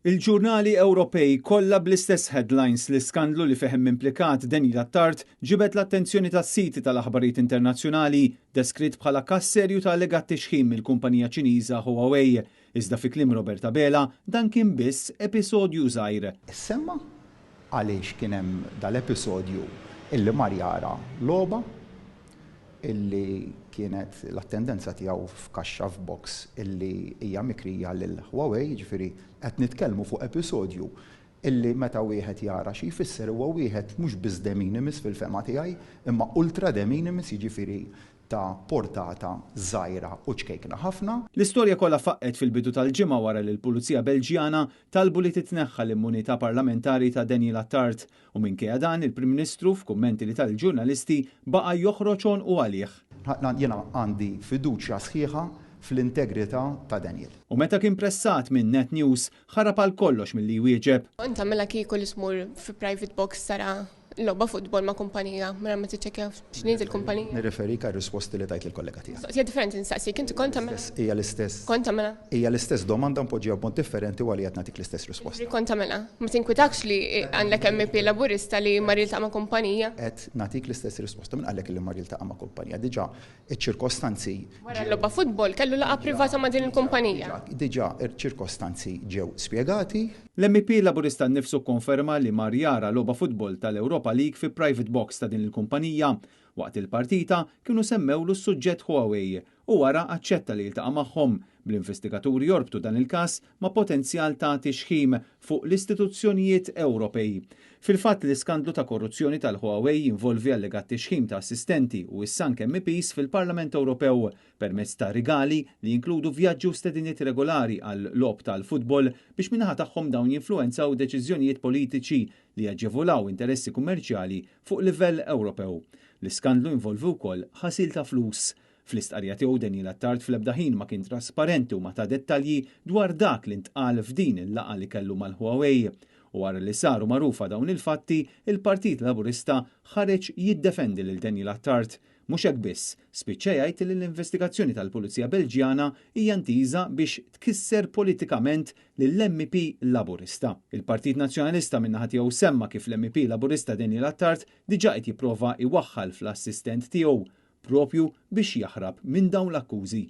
Il-ġurnali Ewropej kollha bl-istess headlines. L-iskandlu li fih hemm implikat Daniel Attard ġibed l-attenzjoni tas-siti tal-aħbarijiet internazzjonali, deskritt bħala każ serju ta' allegat tixħim mill-kumpanija Ċiniża Huawei. Iżda fi kliem Robert Abela, dan kien biss episodju żgħir. Issemma għaliex kien hemm dal-episodju illi mar jara logħba illi kienet l-attendenza tiegħu f'kaxxa f'box illi hija mikrija lil Huawei, jiġifieri qed nitkellmu fuq episodju illi meta wieħed jara xi jfisser huwa wieħed mhux biss de minimis fil-fehma tiegħi, imma ultra de minimis, jiġifieri ta' portata żgħira u ċkejkna ħafna. L-istorja kollha faqqgħet fil-bidu tal-ġimgħa wara li l-Pulizija Belġjana talbu li titneħħa l-immunità parlamentari ta' Daniel Attard U minkejja dan, il-Prim Ministru, f'kummenti li ta lill-ġurnalisti, baqa' joħroġ għonqu għalih. Jiena għandi fiduċja sħiħa fl-integrità ta' Daniel. U meta kien pressat minn Net News, ħarab għal kollox milli jwieġeb. Int tagħmilha kieku li tmur fi private box tara logħba futbol ma' kumpanija mingħajr ma tiċċekkja x'inhi il-kumpanija. Nirreferik għar-risposti li tajt lill-kollega tiegħek. Mistoqsija differenti nistaqsik, inti kont tagħmilha? Hija l-istess. Kont tagħmilha? Hija l-istess domanda mpoġġija b'mod differenti u għalija qed nagħtik l-istess risposta. Jiġifieri kont tagħmilha? Ma tinkwitakx li għandek MEP Laburista li mar jiltaqa' ma' kumpanija? Qed nagħtik l-istess risposta. Min qallek li mar jiltaqa' ma' kumpanija? Diġà iċ-ċirkostanzi. Wara l-logħba futbol kellu laqgħa privata ma' din il-kumpanija. Diġà iċ-ċirkostanzi ġew spjegati. L-MEP Laburista nnifsu kkonferma li mar jara logħba futbol tal-Europa League fi private box ta' din il-kumpanija. Waqt il-partita kienu semmewlu s-suġġett Huawei u wara aċċetta li jiltaqa' magħhom, bl-investigaturi jorbtu dan il-każ ma' potenzjal ta' tixħim fuq l-istituzzjonijiet Ewropej. Fil-fatt, l-iskandlu ta' korruzzjoni tal-Huawei jinvolvi allegat tixħim ta' assistenti u issa anke MEPs fil-Parlament Ewropew permezz ta' rigali li jinkludu vjaġġi u stediniet regolari għal logħob tal-futbol biex min-naħa tagħhom dawn jinfluwenzaw deċiżjonijiet politiċi li jaġevolaw interessi kummerċjali fuq livell Ewropew. L-iskandlu jinvolvi wkoll ħasil ta' flus. Fl-istqarrija tiegħu Daniel Attard fl-ebda ħin ma kien trasparenti u ma ta dettalji dwar dak li ntqal f'din il-laqgħa li kellu mal-Huawei. U wara li saru magħrufa dawn il-fatti, il-Partit Laburista ħareġ jiddefendi lil Daniel Attard. Mhux hekk biss, spiċċa jgħid li l-investigazzjoni tal-Pulizija Belġjana hija intiża biex tkisser politikament lill-MEP Laburista. Il-Partit Nazzjonalista min-naħa tiegħu semma kif l-MEP Laburista Daniel Attard diġà qed jipprova jwaħħal fl-assistent tiegħu, proprju biex jaħrab minn dawn l-akkużi.